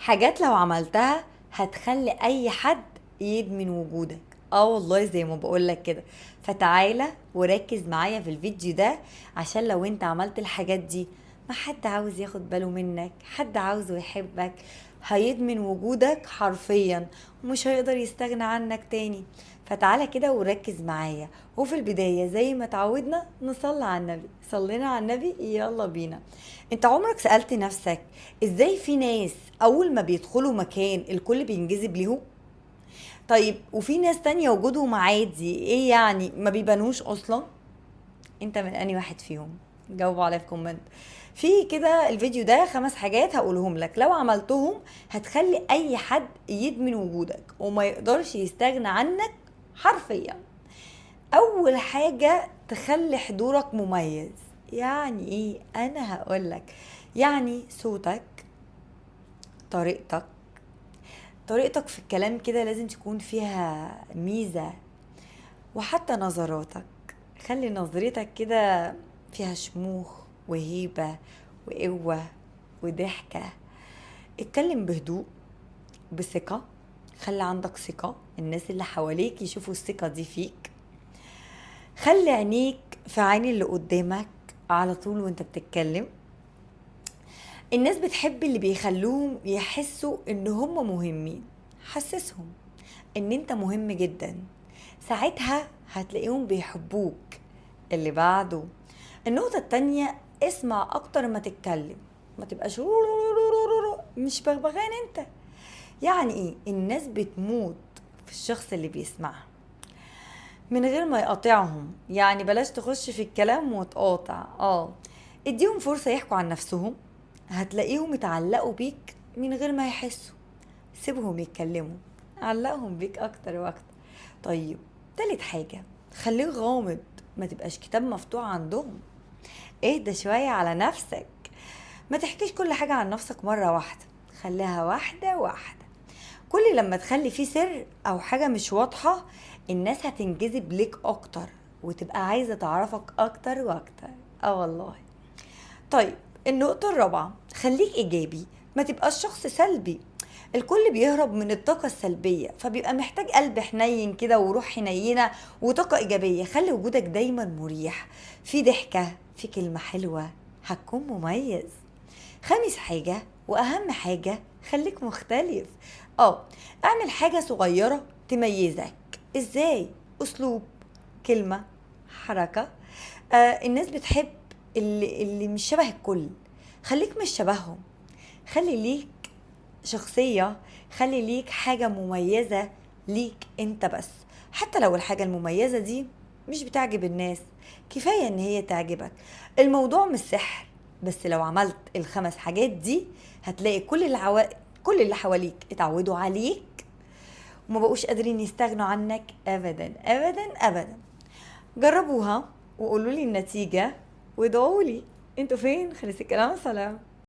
حاجات لو عملتها هتخلي اي حد يدمن وجودك. والله زي ما بقولك كده. فتعالى وركز معايا في الفيديو ده، عشان لو انت عملت الحاجات دي ما حد عاوز ياخد باله منك، حد عاوزه يحبك، هيدمن وجودك حرفيا ومش هيقدر يستغنى عنك تاني. فتعالى كده وركز معايا. وفي البداية زي ما تعودنا نصلي على النبي. صلينا على النبي، يلا بينا. انت عمرك سألت نفسك ازاي في ناس اول ما بيدخلوا مكان الكل بينجذب ليهم؟ طيب وفي ناس تانية وجودهم عادي، ايه يعني ما بيبانوش اصلا؟ انت من انهي واحد فيهم؟ جاوبوا عليا في comment. في كده الفيديو ده 5 حاجات هقولهم لك، لو عملتهم هتخلي اي حد يدمن وجودك وما يقدرش يستغنى عنك حرفيا. اول حاجة، تخلي حضورك مميز. يعني ايه؟ انا هقولك يعني صوتك، طريقتك في الكلام كده لازم تكون فيها ميزة، وحتى نظراتك، خلي نظرتك كده فيها شموخ وهيبة وقوة وضحكة. اتكلم بهدوء، بثقة، خلي عندك ثقة، الناس اللي حواليك يشوفوا الثقة دي فيك. خلي عينيك في عين اللي قدامك على طول وانت بتتكلم. الناس بتحب اللي بيخلوهم يحسوا ان هم مهمين، حسسهم ان انت مهم جدا، ساعتها هتلاقيهم بيحبوك. اللي بعده النقطة التانية، اسمع اكتر ما تتكلم، ما تبقاش مش بغبغان انت. يعني ايه؟ الناس بتموت في الشخص اللي بيسمعها من غير ما يقاطعهم، يعني بلاش تخش في الكلام وتقاطع. اديهم فرصة يحكوا عن نفسهم، هتلاقيهم اتعلقوا بيك من غير ما يحسوا. سيبهم يتكلموا، علقهم بيك اكتر واكتر. طيب تالت حاجة، خليك غامض، ما تبقاش كتاب مفتوح عندهم. اهدى شوية على نفسك، ما تحكيش كل حاجة عن نفسك مرة واحدة، خليها واحدة واحدة. كل لما تخلي فيه سر او حاجة مش واضحة الناس هتنجذب ليك اكتر وتبقى عايزة تعرفك اكتر واكتر. والله. طيب النقطة الرابعة، خليك ايجابي، ما تبقاش شخص سلبي. الكل بيهرب من الطاقة السلبية، فبيبقى محتاج قلب حنين كده وروح حنينة وطاقة إيجابية. خلي وجودك دايما مريح، في ضحكة، في كلمة حلوة، هتكون مميز. خامس حاجة وأهم حاجة، خليك مختلف. اعمل حاجة صغيرة تميزك. إزاي؟ أسلوب، كلمة، حركة. الناس بتحب اللي مش شبه الكل، خليك مش شبههم، خلي ليك شخصية، خلي ليك حاجة مميزة ليك انت بس. حتى لو الحاجة المميزة دي مش بتعجب الناس، كفاية ان هي تعجبك. الموضوع مش سحر، بس لو عملت ال5 حاجات دي هتلاقي كل اللي حواليك اتعودوا عليك وما بقوش قادرين يستغنوا عنك ابدا ابدا ابدا. جربوها وقولوا لي النتيجة وادعوا لي. انتوا فين؟ خلص الكلام، سلام.